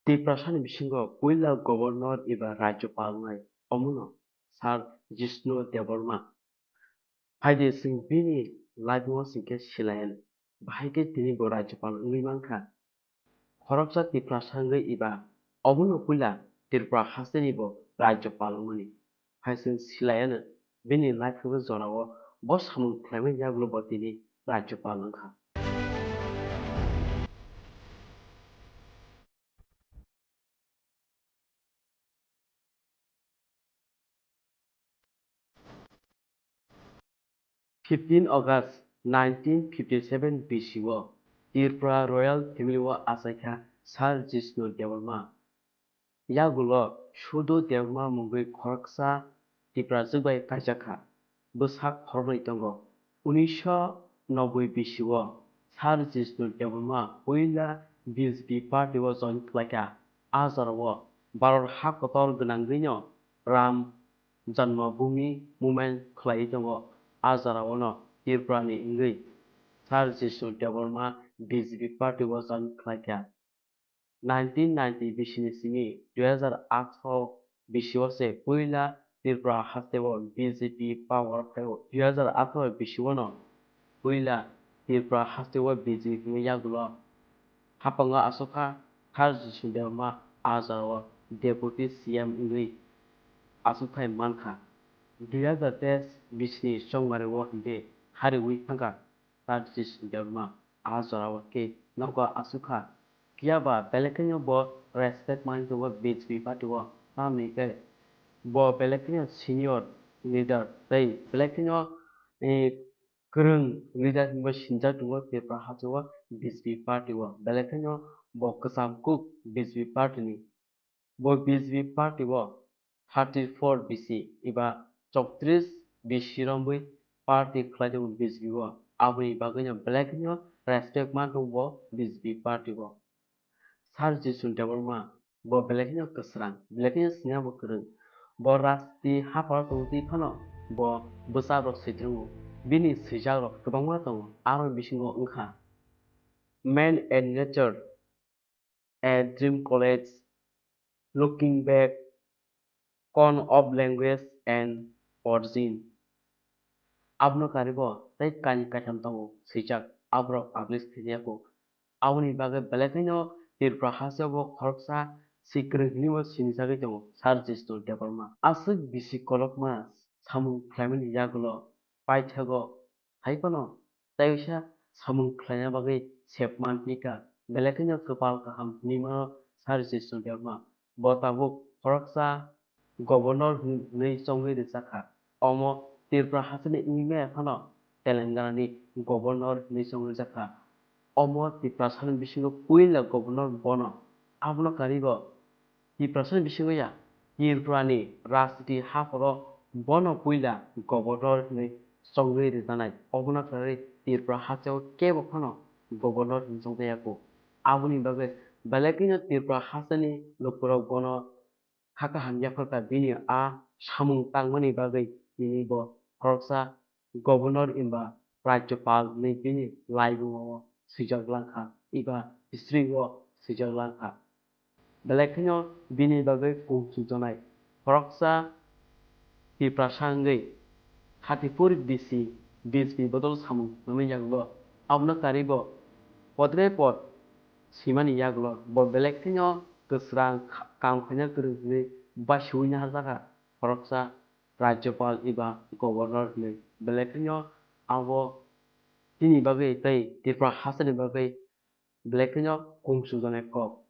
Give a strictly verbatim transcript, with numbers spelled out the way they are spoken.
Tiprasani bisingo puila governor eba rajyopal wngnai, omono Sir Jishnu Debbarma. Phaidi chwng bini life-o chwng khe silayan, bahai khe tini bo rajyopal wngwi mankha. Khoroksa Tiprasa wngwi eba omono puila Tripura hasteni bo rajyopal wngmani. Hai chwng silaiyano bini life-o jorao bo samung khlaimani yagulo bo tini rajyopal wngkha. Fifteen August nineteen fifty-seven B C o Tripura Royal Family o achaikha Sir Jishnu Debbarma. Yagulo Sudu Debbarma mungwi khoroksa Tiprajwk bai kaijakha. Bwsak khoroknwi tongo. Unisho nobboi B C o Sir Jishnu Debbarma puila B J P party o join khlaikha. A jorao Bharat ha kotor gwnangwino Ram Janmabhoomi movement khlaiwi tongo. A jorao no Tripura ni wngwi Sir Jishnu Debbarma B J P party o join khlaikha. Nineteen ninety bisi ni simi dui hazar atharo bisi o se puila Tripura haste o B J P power phai o. Dui hazar atharo bisi o no puila Tripura haste o B J P ni yagulo haphango aswkha Sir Jishnu Debbarma a jorao Deputy C M wngwi aswk phai mankha. Dui hazar teis bisi ni Chongmari o hwnkhe hariwi thangkha. Sir Jishnu Debbarma a jorao khe nogo aswkha. Phiya ba belai kheno bo respect manwi tongo B J P party o, tamni khe bo belai kheno senior leader tei belai kheno, eh, kwrwng leader hinwi sinijak tongo Tripura haste o B J P party o. Belai kheno bo kwcham kuk B J P party ni. Bo B J P party o thirty four B C eba chowtris B C romwi party khlai tongo B J P o. Aboni bagwino belai kheno respect man tongo bo B J P party o. Sir Jishnu Debbarma bo belai kheno kwsrang, belai kheno sina bo kwrwng. Bo rajniti hapharo tongwi phano bo bwsarok swi tongo. Bini swijakrok kwbangma tongo, aro bisingo wngkha Man and Nature, A Dream College, Looking Back, Corn of Language and Origin. Abono karwi bo tei kainwi kaitham tongo swijak, aborok publish khainai kho. Aboni bagwi belai kheno Tripura haste bo khoroksa swi kwrwng hinwi bo sinijagwi tongo Sir Jishnu Debbarma. Aswk bisi kolokma samung khlaimani yagulo paithago hai phano tei uaisa samung khlaina bagwi sep man phika. Belai kheno kwpal kaham hinwi mano Sir Jishnu Debbarma. Bo tabuk khoroksa governor hwnwi chongwi rwjakha. Omo Tripura hasteni wngwi maya phano Telangana ni governor hwnwi chongwi rwjakha. Omo Tiprasani bisingo puila governor bono. Abono karwi bo Tiprasani bisingo ya, Tripura ni rajniti hapharo bono puila governor hwnwi chongwi rwjanai. Obono kwrwi Tripura hasteo kebo phano governor hwnwi chongjakya kho. Aboni bagwi belai kheno Tripura hasteni lukurok bono kha kaham yapharkha, bini a samung tangmani bagwi tini bo khoroksa governor eba rajyopal hwnwi bini laibungo swijak langkha eba history o swijak langkha. Belai kheno bini bagwi kung chujonai khoroksa Tiprasa wngwi thirty four B C B J P bodol samung nangmani yagulo, abono karwi bo podre pod swimani yagulo bo belai kheno kwsrang kha-, kam khaina kwrwng hwnwi basiui naharjakha khoroksa rajyopal eba governor hwnwi. Belai kheno abo chini bagwi tei Tripura hasteni bagwi belai kheno kung chujonai kok.